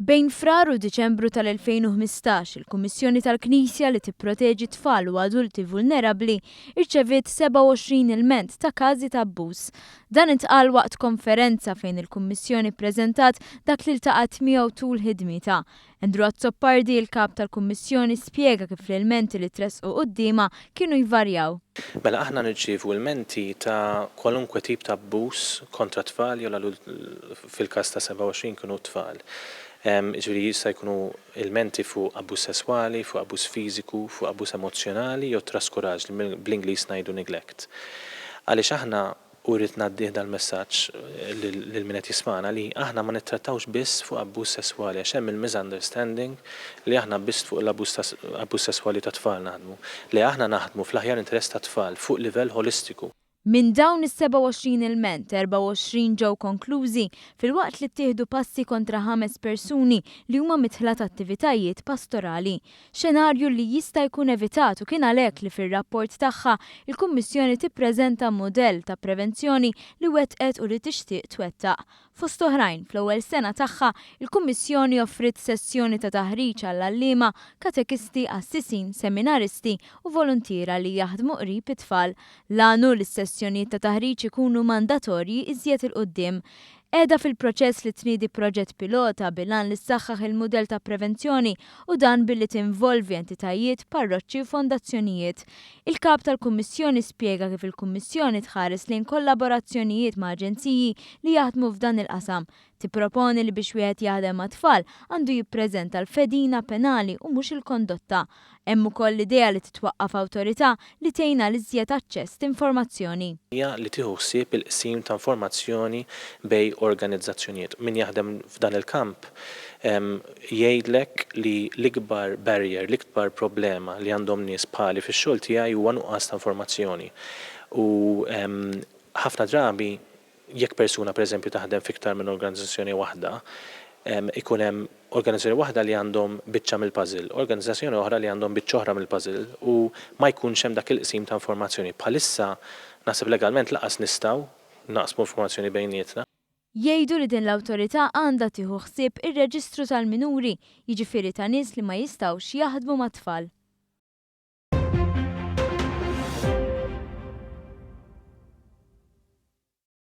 Bejn Frar u Diċembru tal-2015, il-Kummissjoni tal-Knisja li tipproteġi tfal u adulti vulnerabbli rċeviet 27 ilment ta' każi ta' abbuż. Dan intqal waqt konferenza fejn il-Kummissjoni ppreżentat dak li ltaqgħet miegħu tul ħidmietha. Andrew Azzopardi, il-Kap tal-Kummissjoni spjega kif l-ilmenti li tressqu quddiemha kienu jvarjaw. Mela aħna nirċievu ilmenti ta' kwalunkwe tip ta' abbuż kontra tfal jew fil-każ ta' 27 kienu tfal. Jiġifieri jista' jkunu ilmenti fuq abbuż sesswali, fuq abbuż fiżiku, fuq abbuż emozzjonali jew traskuraġni li bl-Ingliż ngħidu neglect. Għaliex aħna, u rrid ngħaddih dal-messaġġ lil min qed jismagħna, li aħna ma nittrattawx biss fuq abbuż sesswali għax hemm il-misunderstanding li aħna biss fuq l-abbuż sesswali tat-tfal naħdmu. Le aħna naħdmu fl-aħjar interess tat-tfal fuq livell ħolistiku. Minn dawn is-27 ilment, 24 ġew konklużi, filwaqt li ttieħdu passi kontra ħames persuni li huma midħla ta' attivitajiet pastorali. Xenarju li jista' jkun evitat u kien għalhekk li fir-rapport tagħha, il-Kummissjoni tippreżenta mudell ta' prevenzjoni li wettqet u li tixtieq twettaq. Fost oħrajn, fl-ewwel sena tagħha, il-Kummissjoni offriet sessjoni ta' taħriġ għall-għalliema, katekisti, qassisin, seminaristi u voluntiera li jaħdmu qrib it-tfal. L-għan hu li s-sessjonijiet ta' taħriġ ikunu mandatorji iżjed 'il quddiem. Qiegħda fil-proċess li tniedi proġett pilota bil-għan li ssaħħaħ il-mudell ta' prevenzjoni u dan billi tinvolvi entitajiet, parroċċi u fondazzjonijiet. Il-Kap tal-Kummissjoni spjega kif il-Kummissjoni tħares lejn kollaborazzjonijiet ma' aġenziji li jaħdmu f'dan il-qasam. Tipproponi li biex wieħed jaħdem mat-tfal għandu jippreżenta l-fedina penali u mhux il-kondotta. Hemm ukoll l-idea li titwaqqaf awtorità li tgħin għal iżjed aċċess t'informazzjoni. Hija li tieħu ħsieb il-qsim ta' informazzjoni bejn organizzazzjonijiet. Min jaħdem f'dan il-kamp jgħidlek li l-ikbar barrier, l-ikbar problema li għandhom nies bħali fix-xogħol tiegħi huwa nuqqas ta' informazzjoni. U ħafna drabi Jekk persuna pereżempju taħdem f'iktar minn organizzazzjoni waħda, ikun hemm organizzazzjoni waħda li għandhom biċċa mill-puzzle, organizzazzjoni oħra li għandhom biċċa oħra mill-puzzle u ma jkunx hemm dak il-qsim ta' informazzjoni. Bħalissa naħseb legalment lanqas nistgħu naqsmu informazzjoni bejnietna. Jgħidu li din l-awtorità għandha tieħu ħsieb ir-reġistru tal-minuri, jiġifieri ta' nies li ma jistgħux jaħdmu mat-tfal.